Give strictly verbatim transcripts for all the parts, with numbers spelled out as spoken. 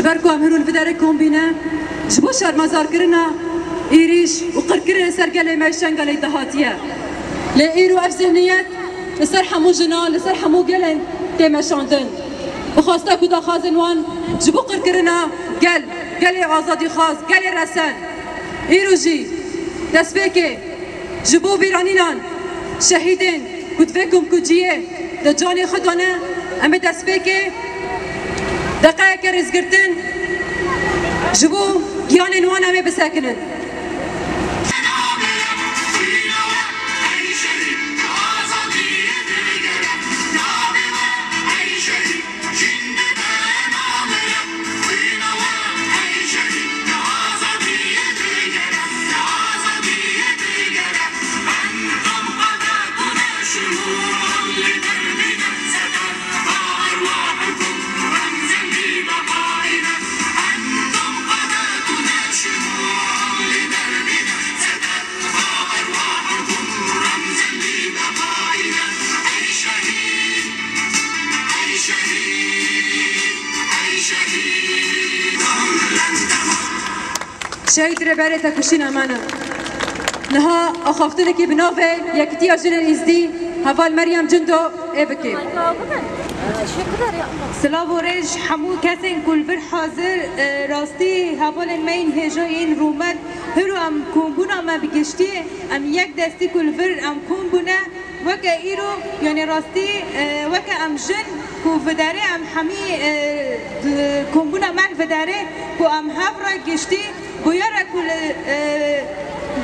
Ber ku em hûn li vê derê kom bîne, ji bo şermezarkirina êrîş û qirkirinê ser gelê me Şengalê dahatiye. Lê îro ev zihniyet li ser hemû jinan, li ser hemû gelên tê meşandin. Bi xwesta ku daxwazên wan ji bo qirkirina gel, gelê azadîxwaz, gelê resen. Îro jî destpêkê ji bo bîranînan şehîdên ku di vê komkuciyê de canê xwe dane, em ê destpêkê deqeyeke rêzgirtin ji bo giyanên wan em ê bisekinin. Şehîd Rêberê Tekoşîna me ne. Niha axaftinekî bi navê Yekitiya Jinên Êzidî heval Meryem Cindo ê bike. Silav û rêz ji hemû kesên ku li vir hazir, e, rastî hevalên me yên hêja yên rûmet, hiro em kombûna me bi giştî, em yek destî ku li vir em kom bûne, weke îro, yanî rastî, e, weke em jin ku viderê em hemî, e, di kombûna me viderê ku em hev re giştî bûyere ku li, e,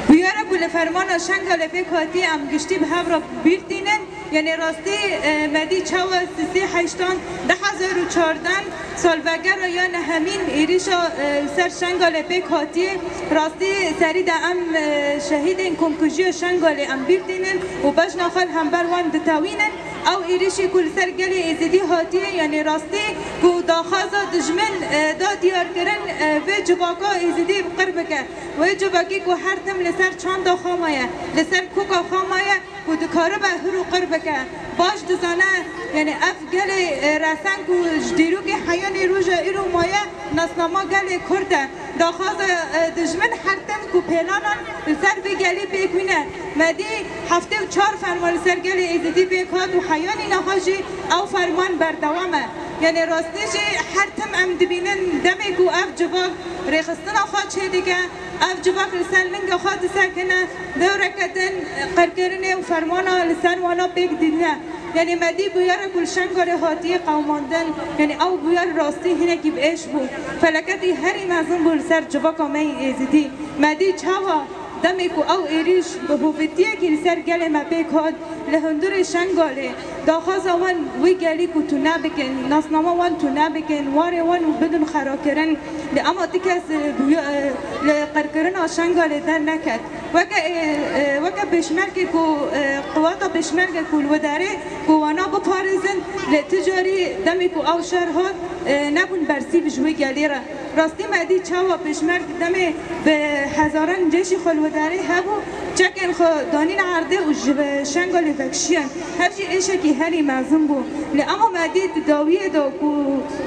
bûyere ku li fermana Şengalê pêk hatiye em giştî bi hev re bîr tînin. Yanî rastî, e, me dî çawa sisê heştan du hezar û çardan salvegera ya nehemîn êrîşa, e, li ser Şengalê pêk hatiye. Rastî serî de em, e, şehîdên komkujiya Şengalê em bîr tînin û bejna xwe li hember wan ditewînin. Ew êrîşî ku li ser gelê Êzidî hatiye, yanî rastî ku daxwaza dijmin, e, da diyarkirin, e, vê civaka Êzidî bi qir bike. Wê civakî ku her tim li ser çanda xwe maye, li ser koka xwe maye, ku dikaribe hir û qir bike. Baş dizane, yanî ev gelê, e, resen ku ji dîrokê heyanî roja îro maye, nasnama gelê Kurd e. Daxwaza, e, dijmin her tim ku pêlanan li ser vê gelî pêk wîne. Me dî heftê û çar ferman li ser gelê Êzidî pêk hat û heyanî niha jî ew ferman berdewam e. Yanî rastî jî her tim em dibînin demê ku ev civak rêxistina xwe çêdike, ev civak li ser linga xwe disekine, dewreke din qirkirinê û fermana li ser wana pêk dîne. Yanî me dî bûyere ku li Şengalê hatiye qewimandin, yanî ew bûyer rastî hinekî bi êş bû. Felaketî herî mezin bû li ser civaka me yê Êzidî. Me dî çawa demê ku ew êrîş bi hovîtiyekî li ser gelê me pêk hat, li hundirê Şengalê, daxwaza wan wî gelî ku tune bikin, nasnama wan tune bikin, warê wan bidin xerakirin, lê ema ti kes, e, bi, e, li qirkirina Şengalê derneket. Weke, e, e, weke pêşmergê ku, e, qiwata pêşmerge ku li wê derê ku wana biparêzin, lê ti carî demê ku ew şer hat, e, nebûn bersîv ji wê gelî re. Rastî me dî çawa pêşmerg demê bi hezaran ceşî xwe li wê derê hebû, çekên xwe danîn erdê û ji Şengalê vekişiyên. Ev jî êşekî herî mezin bû. Lê ema me dî di dawiyê de ku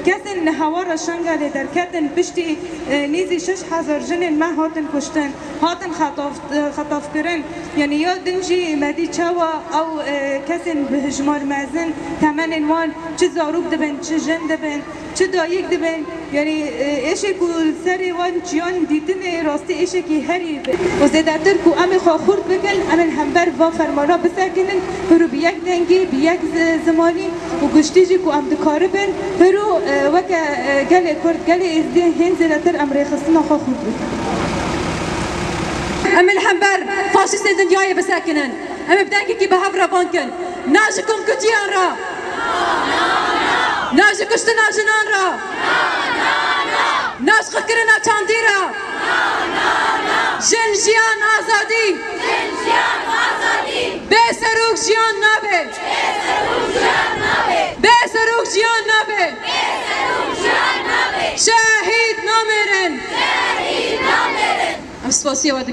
kesên li hewara Şengalê derketin, piştî, e, nêzî şeş hezar jinên me hatin kuştin, hatin xetaf-, e, xetafkirin. Yanî ya din jî me dî çawa ew, e, kesên bi hijmar mezin, temenên wan çi zarok dibin, çi jin dibin, çi dayik dibin, yanî, e, êşê ku li serê wan çiyan dîtinê rastî êşekî herî bi. Û zêdetir ku em ê xwe xurt bikin, em ê li hember va fermana bisekinin, hûrû bi yek dengî, bi yek zi-, zimanî û giştî jî ku em dikaribin, hûrû, e, weke, e, gelê Kurd, gelê Êzidî hên zêdetir em rêxistina xwe xurt bikin. Em ê li hember faşîstên dinyayê bisekinin. Em ê bi dengekî bi hev re bang kin. Na ji komkujiyan re! Na ji kuştina jinan re! Na ji qirkirina çandî re! Jin, jiyan, azadî! Bê serok jiyan nabe! Bê serok jiyan nabe! Şehîd namêrin! Em spasiya we